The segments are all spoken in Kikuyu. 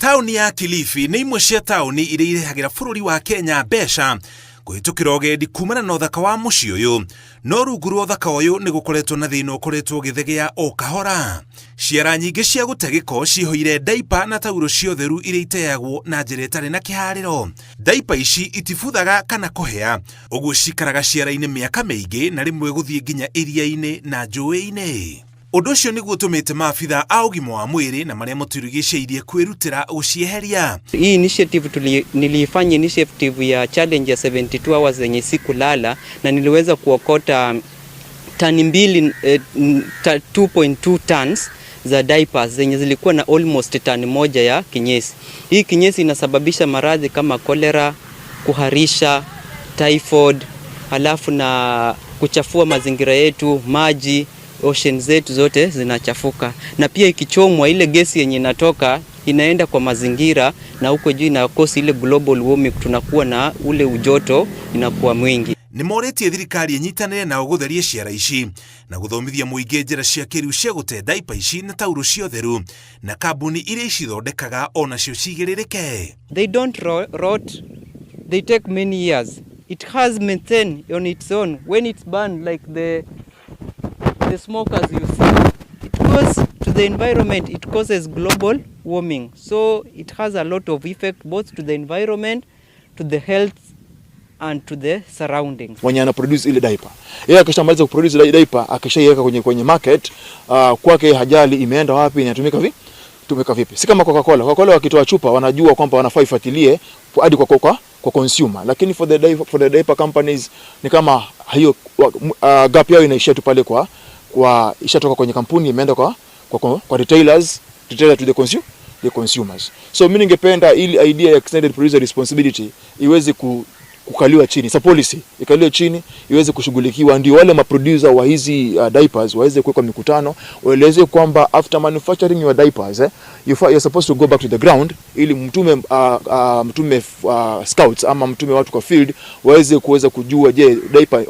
Taũni ya Kilifi nĩ imwe cia taũni iria irehagĩra bũrũri wa Kenya mbeca kũhĩtũkĩra ũgendi kumana na ũthaka wa mũciĩ ũyũ. No rungu rwa ũthaka ũyũ nĩ gũkoretwo na thĩna ũkoretwo ũgĩthegea o kahora. Ciara nyingĩ cia gũte gĩko cihũire ndaipa na taurũ cia ũtheru iria iteagwo na njĩra ĩtarĩ na kĩharĩro. Ndaipa ici itibuthaga kana kũhĩa, ũguo cikaraga ciara-inĩ mĩaka mĩingĩ na rĩmwe gũthiĩ nginya iria-inĩ na njũĩ-inĩ. Ũndũ ũcio nĩguo ũtũmĩte maabitha a ũgima wa mwĩrĩ na marĩa matũrigicĩirie kwĩrutĩra gũcieheria. Hii initiative niliifanya initiative ya challenge ya 72 hours yenye sikulala na niliweza kuokota tani mbili, 2.2 tons za diapers zenye zilikuwa na almost tani 1 ya kinyesi. Hii kinyesi inasababisha maradhi kama cholera, kuharisha, typhoid, halafu na kuchafua mazingira yetu, maji, ocean zetu zote zinachafuka. Na pia ikichomwa ile gesi yenye inatoka inaenda kwa mazingira na huko juu ina cause ile global warming, tunakuwa na ule ujoto inakuwa mwingi. Nĩ morĩtie thirikari ĩnyitanĩre nao gũtheria ciara ici na gũthomithia mũingĩ njĩra cia kĩrĩu cia gũte ndaipa ici na taurũ cia ũtheru na kambuni iria icithondekaga onacio cigĩrĩrĩke. They don't rot, they take many years. It has methane on its own. When it's burned like the smoke as you see, it goes to the environment, it causes global warming. So it has a lot of effect both to the environment, to the health and to the surroundings. Mwenye ana produce ile diaper, yeye akishamaliza kuproduce ile diaper, akishaiweka kwenye market, kwake hajali imeenda wapi, inatumika vipi, tumika vipi. Si kama Coca-Cola. Coca-Cola wakitoa chupa wanajua kwamba wanafaa ifuatilie hadi kwa consumer, lakini for the diaper companies ni kama hiyo gap yao inaishia tu pale kwa ishatoka kwenye kampuni imeenda kwa retailers, retailer to the consumers. So mimi ningependa ili idea ya extended producer responsibility iweze kukaliwa chini, sa policy ikaliwe chini iweze kushughulikiwa, ndio wale maproducer wa hizi diapers waweze kuwekwa mikutano, waeleze kwamba after manufacturing your diapers, you're supposed to go back to the ground ili mtume scouts ama mtume watu kwa field waweze kuweza kujua, je, diaper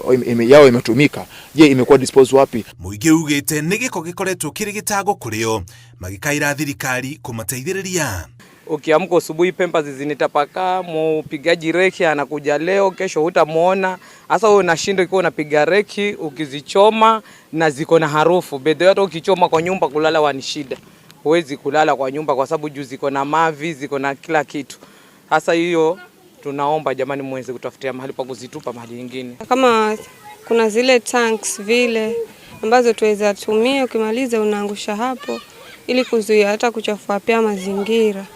yao imetumika, je, imekuwa disposed wapi. Mũingĩ ugĩte nĩ gĩko gĩkoretwo kĩrĩ gĩtango kũrĩ o magĩkaĩra thirikari kũmateithĩrĩria. Ukiamka asubuhi pampers zinitapakaa, mupigaji reki anakuja leo, kesho hutamuona. Sasa wewe unashinda ukiwa unapiga reki ukizichoma na ziko na harufu. Bedhe hata ukichoma kwa nyumba kulala wani shida. Huwezi kulala kwa nyumba kwa sababu juu ziko na mavi, ziko na kila kitu. Sasa hiyo tunaomba jamani muweze kutafutia mahali pa kuzitupa mahali nyingine. Kama kuna zile tanks vile ambazo tuweza tumia, ukimaliza unaangusha hapo ili kuzuia hata kuchafua pia mazingira.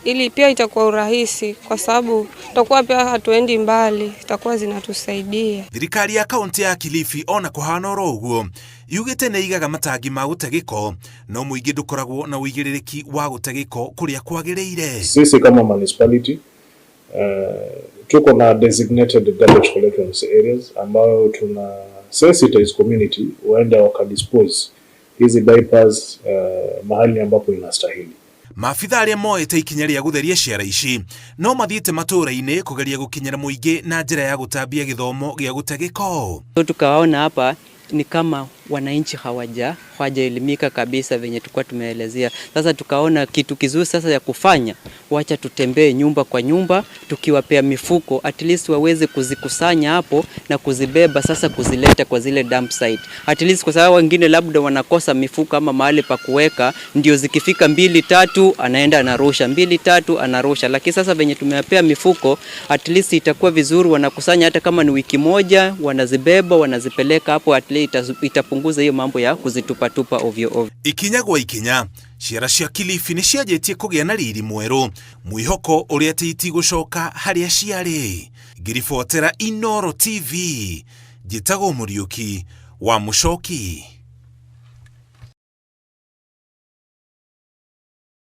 Ili pia itakuwa urahisi kwa sababu tutakuwa pia hatuendi mbali, itakuwa zinatusaidia. Thirikari ya kaunti ya Kilifi ona kuhana oro ũguo yugĩte nĩ igaga matangi ma gũte gĩko no mũingĩ ndũkoragwo na ũigĩrĩrĩki wa gũte gĩko kũrĩa kwagĩrĩire. Sisi kama municipality tuko na designated garbage collection areas ambayo tuna sensitize community waende wakadispose hizi diapers mahali ambapo inastahili. Maabitha arĩa moete ikinya rĩa gũtheria ciara ici no mathiĩte matũũra-inĩ kũgeria gũkinyĩra mũingĩ na njĩra ya gũtambia gĩthomo gĩa gũte gĩko. Tukaona hapa ni kama wananchi hawajaelimika kabisa venye tulikuwa tumeelezea. Sasa tukaona kitu kizuri sasa ya kufanya, wacha tutembee nyumba kwa nyumba tukiwapea mifuko at least waweze kuzikusanya hapo na kuzibeba sasa kuzileta kwa zile dump site. At least kwa sababu wengine labda wanakosa mifuko ama mahali pa kuweka, ndio zikifika 2-3 anaenda anarusha, 2-3 anarusha. Lakini sasa venye tumewapea mifuko at least itakuwa vizuri, wanakusanya hata kama ni wiki moja, wanazibeba wanazipeleka hapo, at least itapunguza hiyo mambo ya kuzitupatupa ovyo ovyo. Ikinya gwa ikinya ciara cia Kilifi nĩ cianjĩtie kũgĩa na riri mwerũ, mwĩhoko ũrĩa atĩ itigũcoka harĩa ciarĩ. Ngĩribotera Inooro TV, njĩtagwo Mũriũki wa Mũcoki.